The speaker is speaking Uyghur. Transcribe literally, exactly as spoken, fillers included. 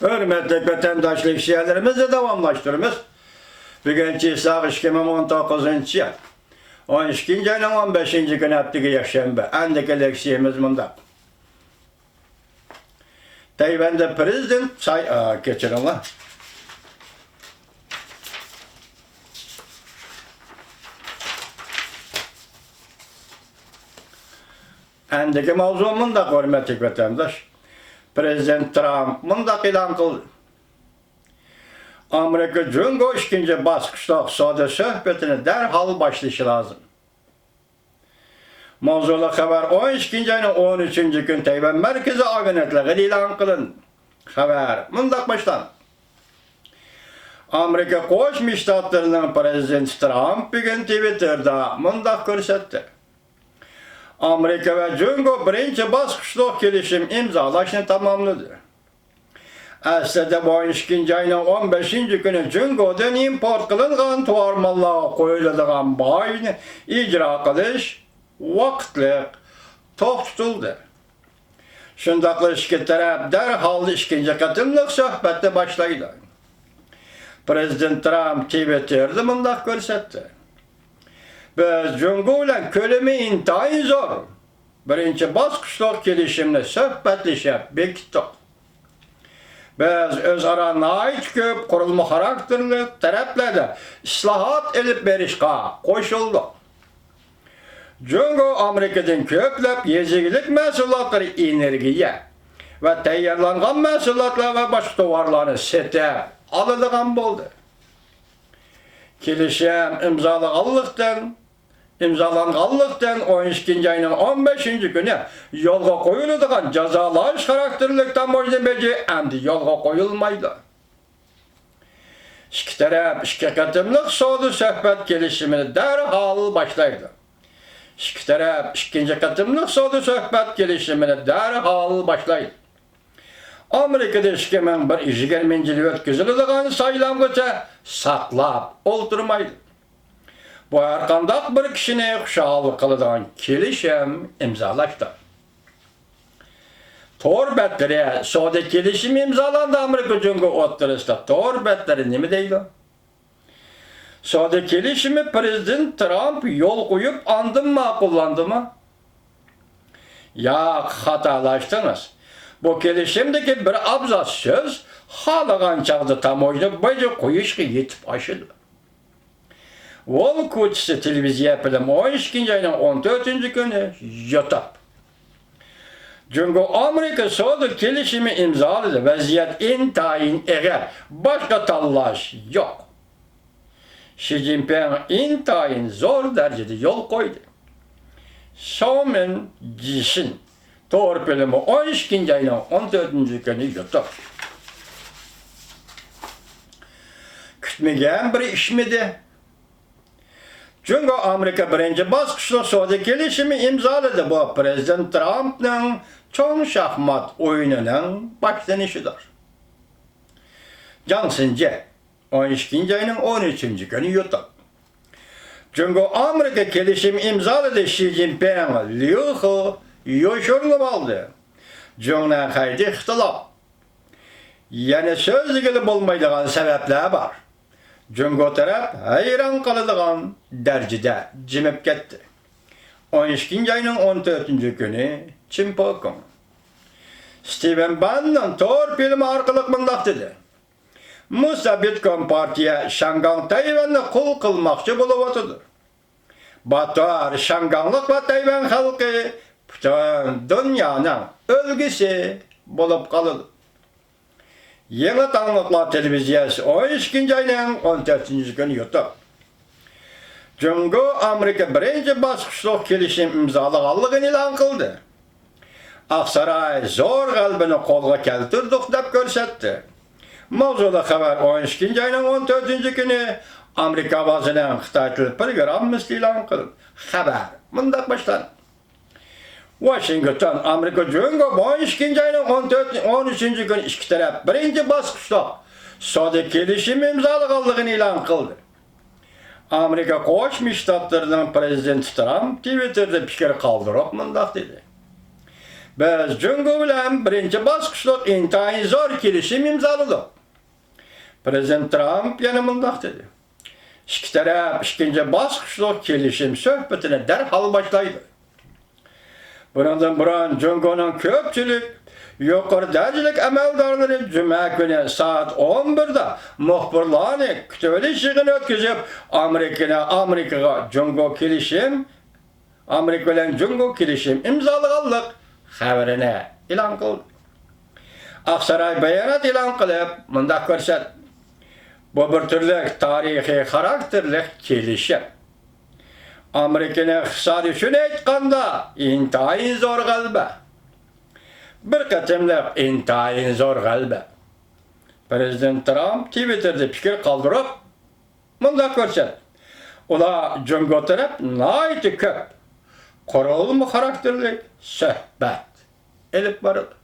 ھۆرمەتلىك ۋەتەنداش، لېكسىيەلىرىمىزنى داۋاملاشتۇرىمىز. بۈگۈن چىسلاغ ئىككى مىڭ ئون توققۇزىنچى يىل، ئون ئىككىنچى ئاينىڭ ئون بەشىنچى كۈنى، ھەپتىگە يەكشەنبە. ئەندىكى لېكسىيەمىز مۇنداق. تەيۋەندە پىرېزىدېنت ساي-، ئا، كەچۈرۈڭلار. ئەندىكى ماۋزۇ مۇنداق، ھۆرمەتلىك ۋەتەنداش. پىرېزىدېنت ترامپ مۇنداق ئېلان قىلدى: ئامېرىكا جۇڭگو ئىككىنچى باسقۇچلۇق سودا سۆھبىتىنى دەرھال باشلىشى لازىم. ماۋزۇلۇق خەۋەر ئون ئىككىنچى ئاينىڭ ئون ئۈچىنچى كۈنى تەيۋەن مەركىزىي ئاگېنتلىقىدا ئېلان قىلىندى. خەۋەر مۇنداق باشلاندى. ئامېرىكا قوشما شتاتلىرىنىڭ پىرېزىدېنتى ترامپ بۈگۈن تىۋىتتېردا مۇنداق كۆرسەتتى: ئامېرىكا ۋە جۇڭگو بىرىنچى باسقۇچلۇق كېلىشىم ئىمزالاشنى تاماملىدى. ئەسلىدە بۇ ئون ئىككىنچى ئاينىڭ ئون بەشىنچى كۈنى جۇڭگودىن ئىمپورت قىلىنغان تۇۋار ماللارغا قويۇلىدىغان باجنى ئىجرا قىلىش ۋاقىتلىق توختىتىلدى. شۇنداقلا ئىككى تەرەپ دەرھال ئىككىنچى قېتىملىق سۆھبەتنى باشلايدۇ. پىرېزىدېنت ترامپ تىۋىتتېردا مۇنداق كۆرسەتتى: بىز جۇڭگو بىلەن كۆلىمى ئىنتايىن زور بىرىنچى باسقۇچلۇق كېلىشىمنى سۆھبەتلىشىپ بېكىتتۇق. بىز ئۆزئارا ناھايىتى كۆپ قۇرۇلما خاراكتېرلىك تەرەپلەردە ئىسلاھات ئېلىپ بېرىشقا قوشۇلدۇق. جۇڭگو ئامېرىكىدىن كۆپلەپ يېزا ئىگىلىك مەھسۇلاتلىرى، ئېنېرگىيە ۋە تەييارلانغان مەھسۇلاتلار ۋە باشقا تاۋارلارنى سېتىپ ئالىدىغان بولدى. كېلىشىم ئىمزالىغانلىقتىن، ئىمزالانغانلىقتىن، ئون ئىككىنچى ئاينىڭ ئون بەشىنچى كۈنى يولغا قويۇلىدىغان جازالاش خاراكتېرلىك تاموژنا بېجى ئەمدى يولغا قويۇلمايدۇ. ئىككى تەرەپ ئىككى قېتىملىق سودا سۆھبەت كېلىشىمىنى دەرھال باشلايدۇ. ئىككى تەرەپ ئىككىنچى قېتىملىق سودا سۆھبەت كېلىشىمىنى دەرھال باشلايدۇ. ئامېرىكىدا ئىككى مىڭ بىر، يىگىرمىنچى يىلى ئۆتكۈزۈلىدىغان سايلامغىچە ساقلاپ ئولتۇرمايدۇ. بۇ ھەرقانداق بىر كىشىنى خۇشال قىلىدىغان كېلىشىم ئىمزالاشتۇر. تور بەتلىرى سودا كېلىشىمى ئىمزالاندى. ئامېرىكا جۇڭگو ئوتتۇرىسىدا تور بەتلىرى نېمە دەيدۇ؟ سودا كېلىشىمى پىرېزىدېنت ترامپ يول قويۇپ ئاندىن ماقۇللاندىمۇ؟ ياق، خاتالاشتىڭىز. بۇ كېلىشىمدىكى بىر ئابزاس سۆز خالىغان چاغدا تاموژنا بېجى قويۇشقا يېتىپ ئاشىدۇ. ۋول كوچىسى تېلېۋىزىيە فىلىمى، ئون ئىككىنچى ئاينىڭ ئون تۆتىنچى كۈنى، يۇتۇب. جۇڭگو ئامېرىكا سودا كېلىشىمى ئىمزالىدى. ۋەزىيەت ئىنتايىن ئېغىر. باشقا تاللاش يوق. شى جىنپىڭ ئىنتايىن زور دەرىجىدە يول قويدى. ساۋمىن جىشىن تور فىلىمى، ئون ئىككىنچى ئاينىڭ ئون تۆتىنچى كۈنى، يۇتۇب. كۈتمىگەن بىر ئىشمىدى؟ جۇڭگو ئامېرىكا بىرىنچى باسقۇچلۇق سودا كېلىشىمى ئىمزالىدى. بۇ پىرېزىدېنت ترامپنىڭ چوڭ شاھمات ئويۇنىنىڭ باشلىنىشىدۇر. جاڭ سىنجې، ئون ئىككىنچى ئاينىڭ ئون ئۈچىنچى كۈنى، يۇتۇب. جۇڭگو ئامېرىكا كېلىشىمى ئىمزالىدى. شى جىنپىڭ، ليۇ خې يوشۇرۇنۇپ ئالدى. جۇڭنەن خەيدى ئىختىلاپ. يەنە سۆزلىگىلى بولمايدىغان سەۋەبلەر بار. جۇڭگو تەرەپ ھەيران قالىدىغان دەرىجىدە جىمىپ كەتتى. ئون ئىككىنچى ئاينىڭ ئون تۆتىنچى كۈنى، چىنپوكۇڭ. ستىۋېن باننون تور فىلىمى ئارقىلىق مۇنداق دېدى: مۇستەبىت كومپارتىيە شياڭگاڭ تەيۋەننى قۇل قىلماقچى بولۇۋاتىدۇ. باتۇر، شياڭگاڭلىق ۋە تەيۋەن خەلقى پۈتۈن دۇنيانىڭ ئۈلگىسى بولۇپ قالىدۇ. يېڭى تاڭلىقلار تېلېۋىزىيەسى، ئون ئىككىنچى ئاينىڭ ئون تۆتىنچى كۈنى، يۇتۇب. جۇڭگو ئامېرىكا بىرىنچى باسقۇچلۇق كېلىشىم ئىمزالىغانلىقىنى ئېلان قىلدى. ئاقساراي زور غەلىبىنى قولغا كەلتۈردۇق دەپ كۆرسەتتى. ماۋزۇلۇق خەۋەر ئون ئىككىنچى ئاينىڭ ئون تۆتىنچى كۈنى ئامېرىكا ئاۋازىنىڭ خىتاي تىلى پروگراممىسىدا ئېلان قىلىندى. خەۋەر مۇنداق باشلاندى. ۋاشىنگتون، ئامېرىكا جۇڭگو ئون ئىككىنچى ئاينىڭ ئون تۆت، ئون ئۈچىنچى كۈنى ئىككى تەرەپ بىرىنچى باسقۇچلۇق سودا كېلىشىمى ئىمزالىغانلىقىنى ئېلان قىلدى. ئامېرىكا قوشما شتاتلىرىنىڭ پىرېزىدېنتى ترامپ تىۋىتتېردا پىكىر قالدۇرۇپ مۇنداق دېدى: بىز جۇڭگو بىلەن بىرىنچى باسقۇچلۇق ئىنتايىن زور كېلىشىم ئىمزالىدۇق. پىرېزىدېنت ترامپ يەنە مۇنداق دېدى: ئىككى تەرەپ ئىككىنچى باسقۇچلۇق كېلىشىم سۆھبىتىنى دەرھال باشلايدۇ. بۇنىڭدىن بۇرۇن جۇڭگونىڭ كۆپچىلىك يۇقىرى دەرىجىلىك ئەمەلدارلىرى جۈمە كۈنى سائەت ئون بىردە مۇخبىرلارنى كۈتۈۋېلىش يىغىنى ئۆتكۈزۈپ، ئامېرىكىنى، ئامېرىكىغا جۇڭگو كېلىشىم، ئامېرىكا بىلەن جۇڭگو كېلىشىم ئىمزالىغانلىق خەۋىرىنى ئېلان قىلدى. ئاقساراي بايانات ئېلان قىلىپ مۇنداق كۆرسەتتى: بۇ بىر تۈرلۈك تارىخىي خاراكتېرلىك كېلىشىم. ئامېرىكىنىڭ ئىقتىسادى ئۈچۈن ئېيتقاندا، ئىنتايىن زور غەلىبە. بىر قېتىملىق ئىنتايىن زور غەلىبە. پىرېزىدېنت ترامپ تىۋىتتېردا پىكىر قالدۇرۇپ مۇنداق كۆرسەتتى: ئۇلار جۇڭگو تەرەپ ناھايىتى كۆپ قۇرۇلما خاراكتېرلىك سۆھبەت ئېلىپ بارىدۇ.